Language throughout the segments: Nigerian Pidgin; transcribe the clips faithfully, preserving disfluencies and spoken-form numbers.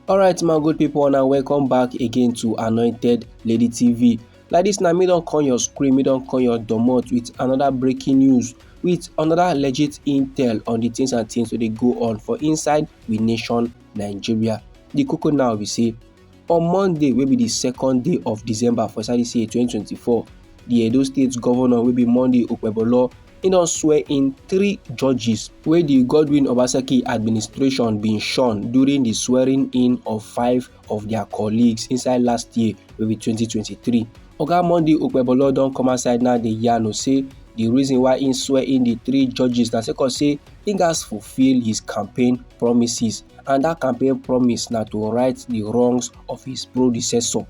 Alright, my good people, and welcome back again to Anointed Lady T V. Like this, now me don't come your screen, me don't come your domot with another breaking news, with another legit intel on the things and things that they go on for inside we nation Nigeria. The cocoa now we say on Monday, will be the second day of December for Saturday twenty twenty-four. The Edo State governor will be Monday Okpebolo. He don swear in three judges wey the Godwin Obaseki administration bin shun during the swearing in of five of their colleagues inside last year, wey be twenty twenty-three. Oga Monday Okpebolo don come outside now dey yarn o say the reason why he swear in the three judges na sake of say he gats fulfil his campaign promises, and that campaign promise na to right the wrongs of his predecessor.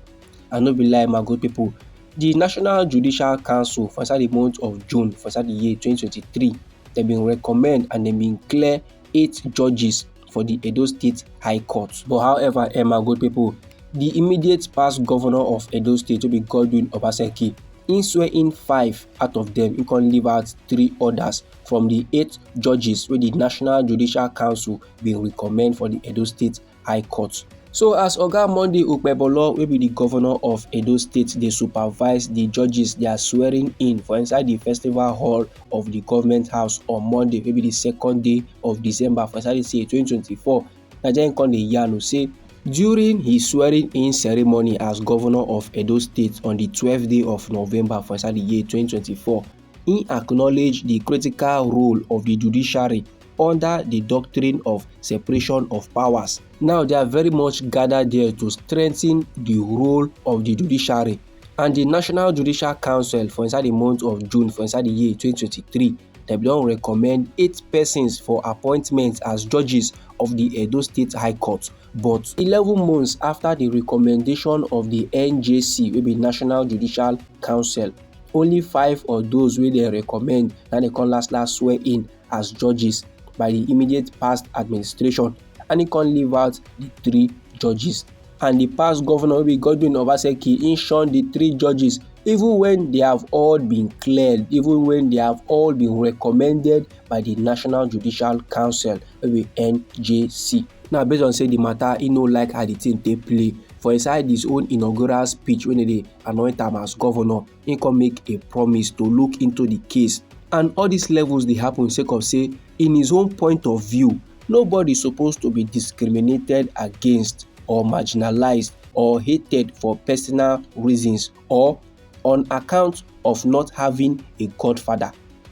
I no be lie, my good people. The National Judicial Council for inside the month of June for inside the year twenty twenty-three, they been recommend and they been clear eight judges for the Edo State High Court. But however, eh, my good people, the immediate past governor of Edo State, to be Godwin Obaseki, he swear in five out of them. He can leave out three others from the eight judges where the National Judicial Council been recommend for the Edo State High Court. So as Oga Monday Okpebolo, wey be the governor of Edo State, dey supervise the judges their swearing in for inside the festival hall of the government house on Monday, wey be the second day of December for inside the year twenty twenty-four, na then come dey yarn o say during his swearing in ceremony as governor of Edo State on the twelfth day of November for inside the year twenty twenty-four, he acknowledge the critical role of the judiciary under the doctrine of separation of powers. Now they are very much gathered there to strengthen the role of the judiciary. And the National Judicial Council for inside the month of June for inside the year twenty twenty-three, they don recommend eight persons for appointment as judges of the Edo State High Court. But eleven months after the recommendation of the N J C, wey be National Judicial Council, only five of those wey they recommend na they come last last swear in as judges by the immediate past administration, and he come leave out the three judges. And the past governor, wey be Godwin Obaseki, he shun the three judges, even when they have all been cleared, even when they have all been recommended by the National Judicial Council, wey be N J C. Now, based on say the matter, he no like how the thing take play. For inside his own inaugural speech, when they anoint him as governor, he come make a promise to look into the case. And all these levels they happen sake of say, in his own point of view, nobody supposed to be discriminated against or marginalized or hated for personal reasons or on account of not having a godfather.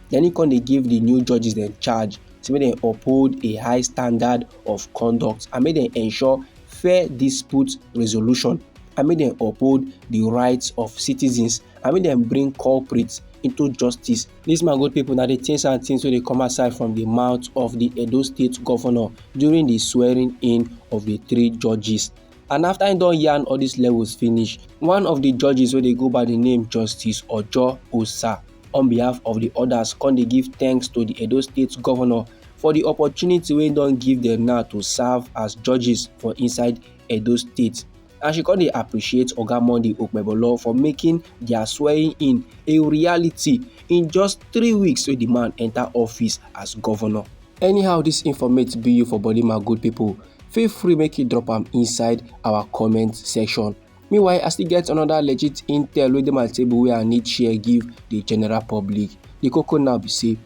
Then he come dey give the new judges dem charge, say make dem uphold a high standard of conduct and make dem ensure fair dispute resolution, and make dem uphold the rights of citizens, and make dem bring culprits into justice. This, my good people, na the things and things wey dey come aside from the mouth of the Edo State governor during the swearing in of the three judges. And after he don yarn all these levels finish, one of the judges wey dey go by the name Justice Ojo Osa, on behalf of the others, come dey give thanks to the Edo State governor for the opportunity wey he don give them now to serve as judges for inside Edo State. And she come dey appreciate Oga Monday Okpebolo for making their swearing in a reality in just three weeks wey the man enter office as governor. Anyhow this informate be you for body, my good people, feel free make you drop am inside our comment section. Meanwhile, I still get another legit intel wey dey my table wey I need share give the general public. The cocoa now be say,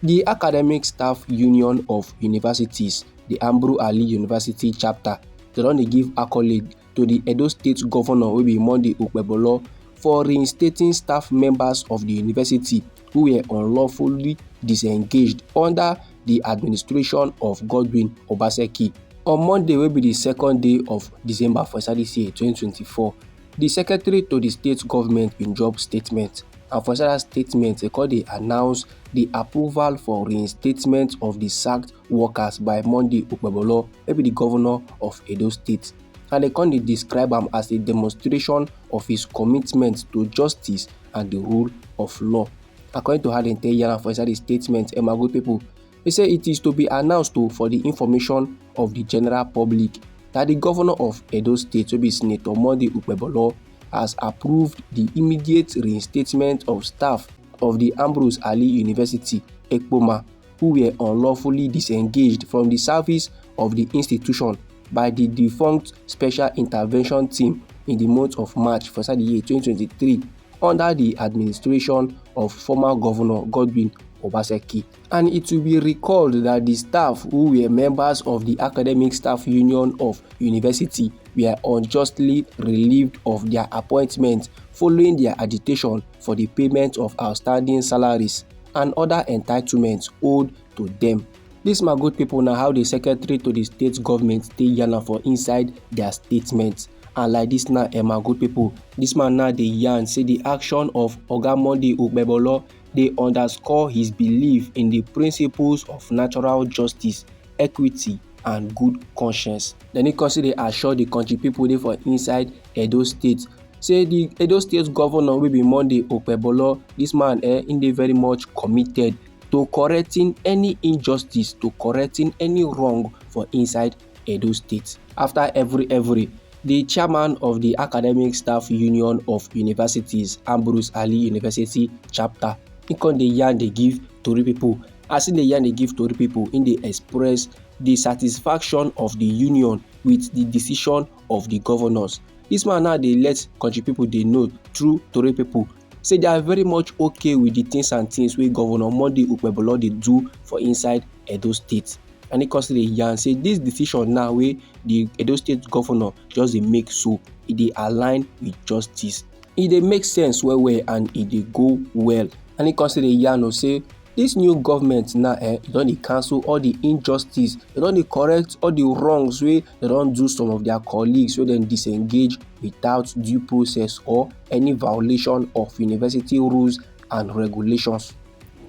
the Academic Staff Union of Universities, the Ambrose Alli University chapter, they don dey give accolade to the Edo State governor, wey be Monday Okpebolo, for reinstating staff members of the university who were unlawfully disengaged under the administration of Godwin Obaseki. On Monday, wey be the second day of December for inside this year twenty twenty-four, the secretary to the state government bin drop statement, and for inside that statement, they come dey announce the approval for reinstatement of the sacked workers by Monday Okpebolo, wey be the governor of Edo State. And they come dey describe am as a demonstration of his commitment to justice and the rule of law. According to how dem take yarn am for inside the statement, eh, my good people, he say it is to be announced to, for the information of the general public, that the governor of Edo State, wey be Senator Monday Okpebolo, has approved the immediate reinstatement of staff of the Ambrose Alli University, ECPOMA, who were unlawfully disengaged from the service of the institution by di defunct Special Intervention Team in di month of March for inside di year twenty twenty-three under di administration of former Governor Godwin Obaseki. And it will be recalled that the staff who were members of the Academic Staff Union of University were unjustly relieved of their appointment following their agitation for the payment of outstanding salaries and other entitlements owed to them. This, my good people, na how the secretary to the state government take yarn am for inside their statement. And like this now, eh, my good people, this man now dey yarn say the action of Oga Monday Okpebholo dey underscore his belief in the principles of natural justice, equity, and good conscience. Then he come still dey assure the country people dey for inside Edo State say the Edo State governor wey be Monday Okpebholo, this man, eh, he dey very much committed to correcting any injustice, to correcting any wrong for inside Edo State. After every every, the chairman of the Academic Staff Union of Universities, Ambrose Ali University Chapter, he come dey yarn dey give tori people. As he dey yarn dey give tori people, he dey express the satisfaction of the union with the decision of the governors. This man now dey let country people dey know through tori people say they are very much okay with the things and things wey Governor Monday Okpebholo dey do for inside Edo State. And he come still dey yarn say this decision now wey the Edo State governor just dey make so, e dey align with justice. E dey make sense well well and e dey go well. And he come still dey yarn o say this new government now, eh, e don dey cancel all the injustice, e don dey correct all the wrongs wey dem don do some of their colleagues wey dem disengage without due process or any violation of university rules and regulations.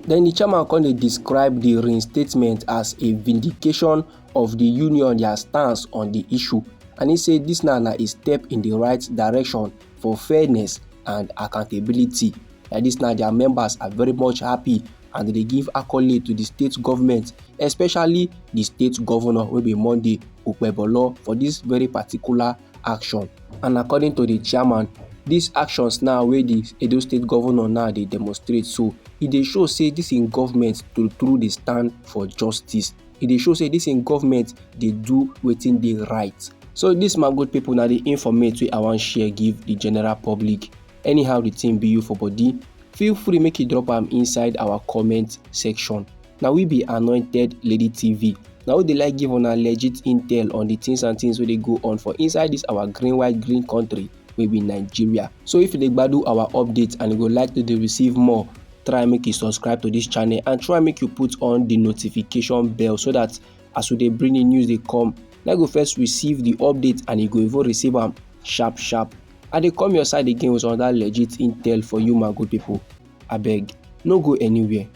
Then the chairman come dey describe the reinstatement as a vindication of the union, their stance on the issue. And he say this now na a step in the right direction for fairness and accountability. Like this now, their members are very much happy and they give accolade to the state government, especially the state governor wey be Monday Okpebholo, for this very particular action. And according to the chairman, these actions now wey the Edo State governor now dey demonstrate so, e dey show say this in government true true dey stand for justice. E dey show say this in government dey do wetin dey right. So this, my good people, na the informate wey I wan share give the general public. Anyhow the thing be you for body, feel free make you drop am inside our comment section. Na we be Anointed Lady T V. Na we dey like give una legit intel on the things and things wey dey go on for inside this our green white green country wey be Nigeria. So if you dey gbadu our updates and you go like to dey receive more, try make you subscribe to this channel and try make you put on the notification bell so that as we dey bring the news dey come, na you go first receive the update and you go even receive am sharp sharp. I dey come your side again with another legit intel for you, my good people. Abeg, no go anywhere.